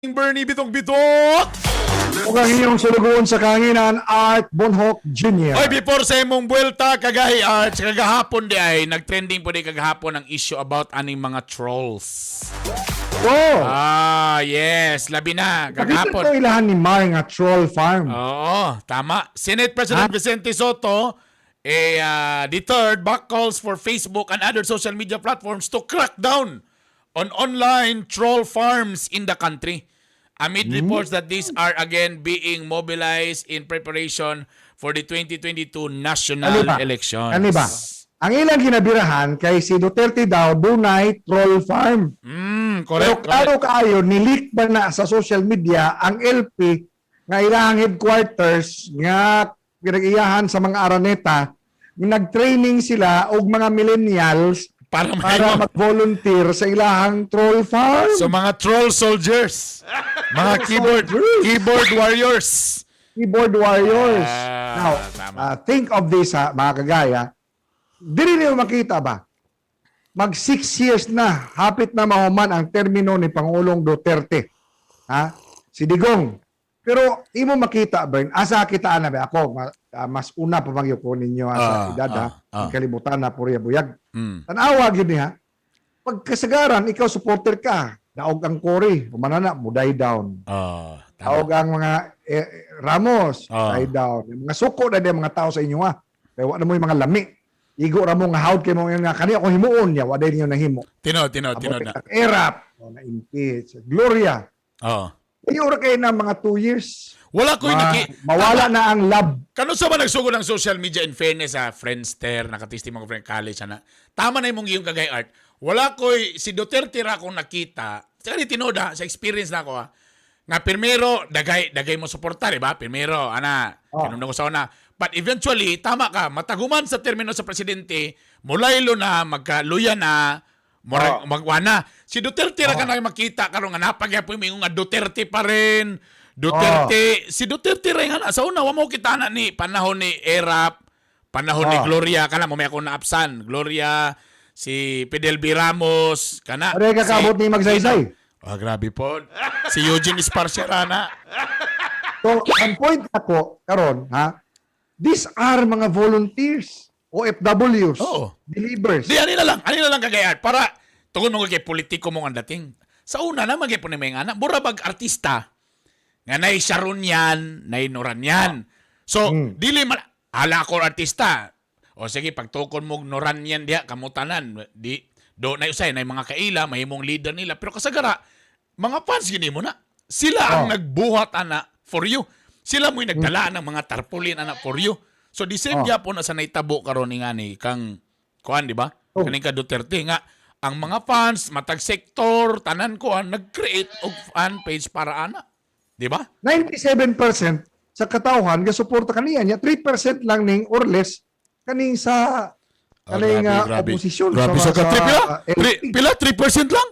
Bernie Bitong Bitok! Ug ang inyong sulugoon sa kahanginan, Art Bonhoc Jr. Oy, before sa imong buwelta, kagahi Art, sa kagahapon di ay, nagtrending po di kagahapon ang issue about aning mga trolls. Oh, Ah, yes, labi na, Pakita kagahapon. ko ilahan ni Mar nga troll farm. Oo, tama. Senate President Ha? Vicente Sotto, eh, deterred back calls for Facebook and other social media platforms to crack down on online troll farms in the country, amid reports that these are again being mobilized in preparation for the 2022 national Ano ba? elections. Ano ba? Ang ilang ginabirahan kay si Duterte daw dunay troll farm. Pero Correct, klaro correct. kaayo nileak ba na sa social media ang LP nga ilahang headquarters nga pinag-iyahan sa mga Araneta, nag-training sila og mga millennials Para, para mag-volunteer sa ilahang troll farm. So mga troll soldiers, mga keyboard soldiers. Keyboard warriors. Keyboard warriors. Ah, Now, tama. think of this ha, mga kagaya. Dili niyo makita ba? Mag 6 years na, hapit na mahuman ang termino ni Pangulong Duterte. Ha? Si Digong. Pero imo makita, Bern, asa kita na ba ako, mas una pa magyuko ko ninyo ha, sa edad ha, ang kalibutan na purya buyag. Tanawa gyud niya. Pagkasagaran, ikaw supporter ka. Daog ang Cory, humanana, mo die down. Tama. Tawag ang mga Ramos, die down. Yung mga suko na din mga tao sa inyo ha. Kaya wala mo yung mga lami. Igo ra mo nga hawd kay mo nga kani ako himuon niya, wa day ninyo nahimo. Tinod, tinod, tinod na. Abot ang Erap, o, na impeach. Gloria. Ayo ra kay na mga 2 years. Wala ko'y naki Mawala na ang love. Kano sa ba nagsugod ang social media, in fairness sa Friendster, nakatisti mga friend college ana. Tama na imong iyong kagay Art. Wala ko'y si Duterte ra akong nakita. Sa kani tinuod ha, sa experience na ako ha. Nga primero dagay dagay mo suporta, di ba? Primero ana, kinumdum ko sa una. But eventually tama ka, mataguman sa termino sa presidente, mulaylo na, magkaluya na, murag magwana. Si Duterte ra ka na makita karon nga napagyapon mingon nga Duterte pa rin. Duterte, si Duterte ra nga na. Sa una wa mo kita na ni panahon ni Erap, panahon ni Gloria kana mo may ako naapsan. Gloria, si Fidel B. Ramos, kana. Aray kakabot ni Magsaysay. Ah, grabe po. Si Eugene Esparcerana. So, ang point ako karon ha, these are mga volunteers, OFWs, believers. Di ani na lang kagayaan para tungod mo kay politiko mo ang dating. Sa una na magyapon ni mga anak, mura bag artista nga nay Sharon yan, nay Noran yan. So, dili man ala ko artista. O sige, pagtukon mo Noran yan diha kamutanan, di do na usay nay mga kaila, mahimong leader nila, pero kasagara mga fans gini mo na. Sila ang nagbuhat ana for you. Sila mo'y nagdala ng mga tarpaulin ana for you. So di same gyapon na sa naitabo karon ni nga ni kang kuan, di ba? Oh. Kaning ka Duterte nga ang mga fans matag sektor tanan kuan nag-create og fan page para ana. Di ba? 97% sa katawhan gasuporta kaniya niya, 3% lang ning or less kaning sa kaning oposisyon. Grabe sa ka trip pila? Pila 3% lang?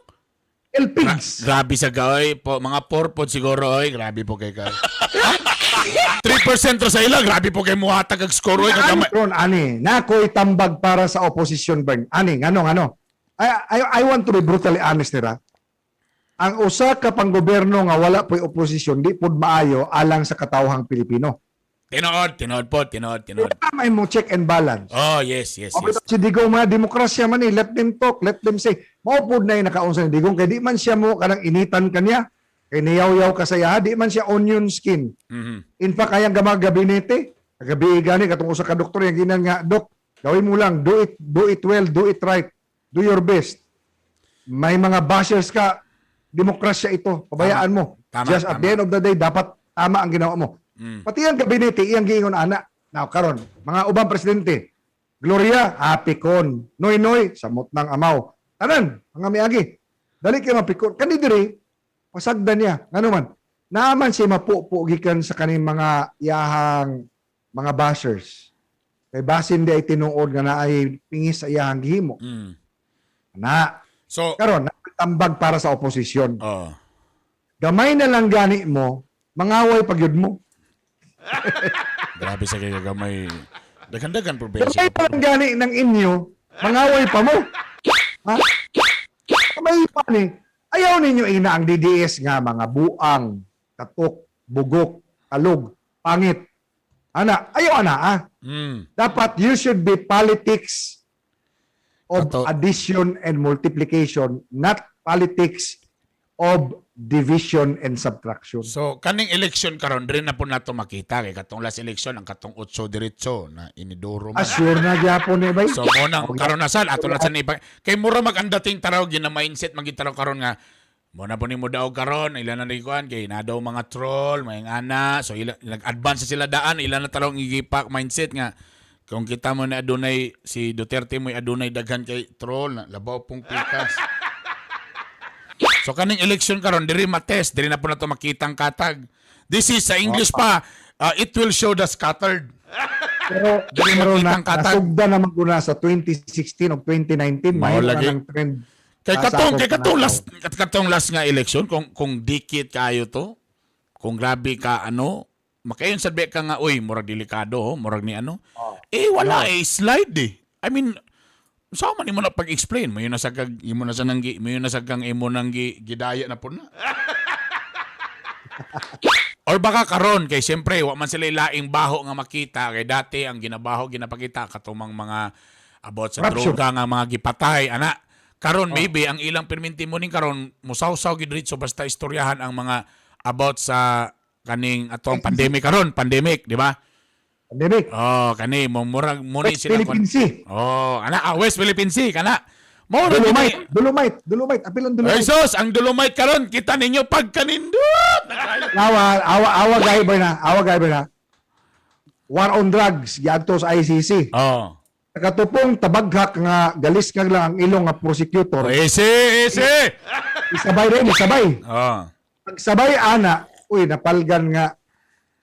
LPs. Grabe sa ka oy, po mga 4 pod siguro oy, grabe po kay ka. 3% ra sa ila, grabe po kay muhatag og score oy Ani kagamay. ron ani nakoy tambag para sa opposition, Bern. Ani ngano ngano I want to be brutally honest nira. Ang usa ka panggobyerno nga wala po'y oposisyon di pud maayo alang sa katawhang Pilipino. Tinuod, tinuod po, tinuod, tinuod. Tama mo check and balance. Oh, yes, Okay, yes. si Digong mga demokrasya man eh, let them talk, let them say. Mao pud na yung nakaunsa ni Digong kay di man siya mo kanang initan kanya. Kay niyaw-yaw ka sa iya, di man siya onion skin. In fact, kayang gamag gabinete, gabi gani katong usa ka doktor yang ginan nga, "Dok, gawin mo lang, do it well, do it right, do your best. May mga bashers ka, demokrasya ito, pabayaan mo. Tama, Just at tama. the end of the day, dapat tama ang ginawa mo." Pati ang gabinete, iyang giingon ana. Now, karon, mga ubang presidente, Gloria, apikon. Noy Noy, samot ng amaw. Tanan, mga miagi. Dali kayo mapikon. Kani diri, pasagdan niya. Ngano man, naaman siya mapupo gikan sa kaning mga iyahang mga bashers. Kay basin di ay tinuod nga naay pingis sa iyahang gihimo. Na, So, karon tambag para sa oposisyon. oh. Gamay na lang gani mo, mangaway pag yun mo. Grabe sa kay kagamay. Daghan-daghan probinsya. Gamay pa lang gani ng inyo, mangaway pa mo. Ha? Kamay pa ni. Ayaw ninyo ina ang DDS nga mga buang, katok, bugok, kalog, pangit. Ana, ayaw ana ah. Dapat you should be politics of addition and multiplication, not politics of division and subtraction. So kaning election karon, diri na po nato makita kay katong last election, ang katong otso diretso na inidoro man. Ah, sure na gyapon eh, bay. So mo nang karon na sad ato na sa ni kay mura mag ang dating taraw gina mindset magid taraw karon nga mo na po nimo daog karon ila na ni kuan kay na daw mga troll may ana, so ila nag-advance na sila daan, ila na taraw ang gigipak mindset nga kung kita mo na adunay si Duterte mo adunay daghan kay troll na labaw pong pikas. So kaning election karon, diri matest, diri na po nato makita ang katag. This is sa English pa, it will show the scattered. Pero Dili pero makita na, ang katag. nasugda naman ko na sa 2016 o 2019, Mao mahimo na lagi. ng trend. Kay sa katong akong kay katong pananaw. last katong last nga election, kung dikit kayo to, kung grabe ka ano, makayon sad ba ka nga, uy, murag delikado oh, murag ni ano. Eh wala eh, slide eh. I mean, sa man imo na pag-explain, mo yun na sa kag imo na sa nang gi- mo yun na sa kang imo nang gidaya na po na. Or baka karon kay siyempre wa man sila laing baho nga makita kay dati ang ginabaho ginapakita katumang mga about sa Corruption. droga nga mga gipatay ana. Karon maybe ang ilang perminti mo ning karon musawsaw gid diretso basta istoryahan ang mga about sa kaning atong pandemic karon, pandemic, di ba? Pandemic. Oh, kani mo murag mo ni West sila Philippine Sea. Oh, ana ah, West Philippine Sea kana. Mo ra Dolomite, Dolomite, Dolomite, apil ang Ay Dolomite. sus, ang Dolomite karon kita ninyo pagkanindot. Awa, awa, awa gay ba na? Awa gay ba na? War on drugs giadto sa ICC. Oh. Nakatupong tabaghak nga galis nga lang ang ilong nga prosecutor. Easy, easy. Isabay rin, isabay. Oh. Pagsabay ana, uy, napalgan nga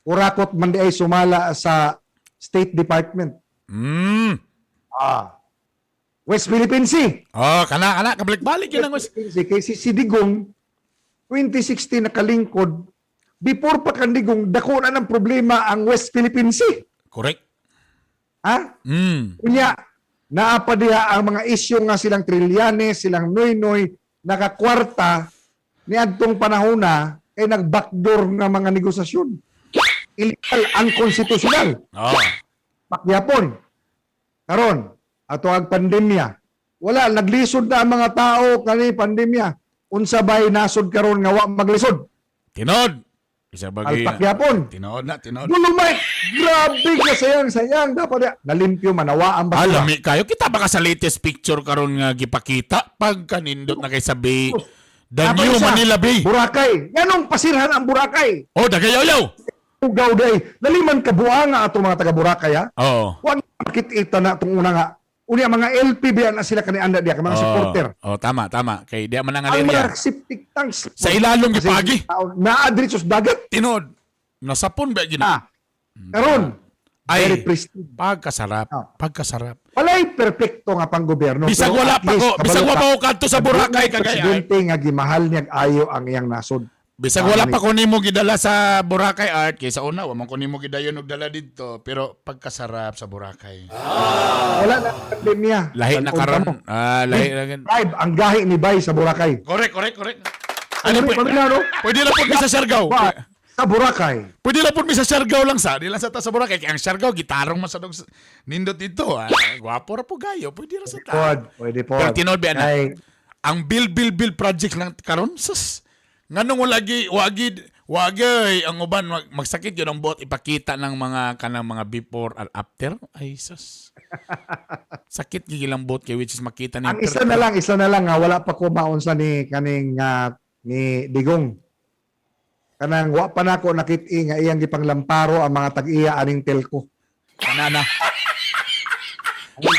kurakot man di ay sumala sa State Department. Ah. West Philippine Sea. Oh, kana kana kabalik-balik yun ang West Philippine Sea. Kay si Digong, 2016 nakalingkod, before pa kan Digong, dako na ng problema ang West Philippine Sea. Correct. Ha? Unya, naa pa diha ang mga isyu nga silang Trillanes, silang Noynoy, nakakwarta ni adtong panahona kay nag-backdoor nga mga negosasyon. Illegal, unconstitutional. Pakyapon. Karon, ato ang pandemya. Wala, naglisod na ang mga tao kani pandemya. Unsa bay nasod karon nga wa maglisod? Tinod. Isa bagay. Alpakyapon. Tinod na, tinod. Dolomite! Grabe ka sayang sayang dapat diha. Nalimpyo manawa ang basura. Alami kayo. Kita ba ka sa latest picture karon nga gipakita pagkanindot na kay sa Bay. The Dapat New isa, Manila Bay. Boracay. Nganong pasirhan ang Boracay? Oh, dagayaw-yaw. Ugaw day. Naliman ka buanga ato mga taga Boracay ha. Oh. Huwag makita na itong una nga. Unya mga LPB na sila kani anda diya mga supporter. Oh, tama, tama. Kay di man ang Ang area. mga septic tanks. Sa ilalong Kasi gipagi. tao, naa diretso sa dagat. Tinod. Nasapon ba gina? Ah. Karon, Ay. very pristine. Pagkasarap. Ah. Pagkasarap. Walay perpekto nga panggobyerno. Bisag pero wala at pa least, ko, bisag kabalo wa pa ko kadto sa Boracay adunay kagay. presidente nga gimahal niya ayo ang iyang nasod. Bisag wala pa ko nimo gidala sa Boracay Art kay sa una wa man ko nimo gidayon og dala didto, pero pagkasarap sa Boracay. Wala na pandemya. Lahi na Bal-on karon. pa mo. Ah, lahi na gan. Tribe ang gahi ni Bay sa Boracay. Correct, correct, correct. Ano Ano pwede, pamilyar, no? pwede na po mi sa Siargao. Ba, sa Boracay. Pwede na po mi sa Siargao lang sa. Di lang sa ta sa Boracay. Kay ang Siargao gitarong man sa dog nindot dito. Ah, gwapo ra po gayo. Pwede ra sa ta. Pod, pwede po. Pero tinuod ba na? Kay, Ang build build build project lang karon sus. Nganong wala gi wagi wagi ang uban magsakit yun ang buot ipakita ng mga kanang mga before and after, ay sus. Sakit gyud ilang buot kay which is makita ni ang isa na lang nga wala pa ko maunsa ni kaning ni Digong. Kanang wa pa nako nakit-i nga iyang gipanglamparo ang mga tag-iya aning telco. Kana na.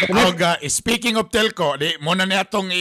Oga, speaking of telco, di mo na ni atong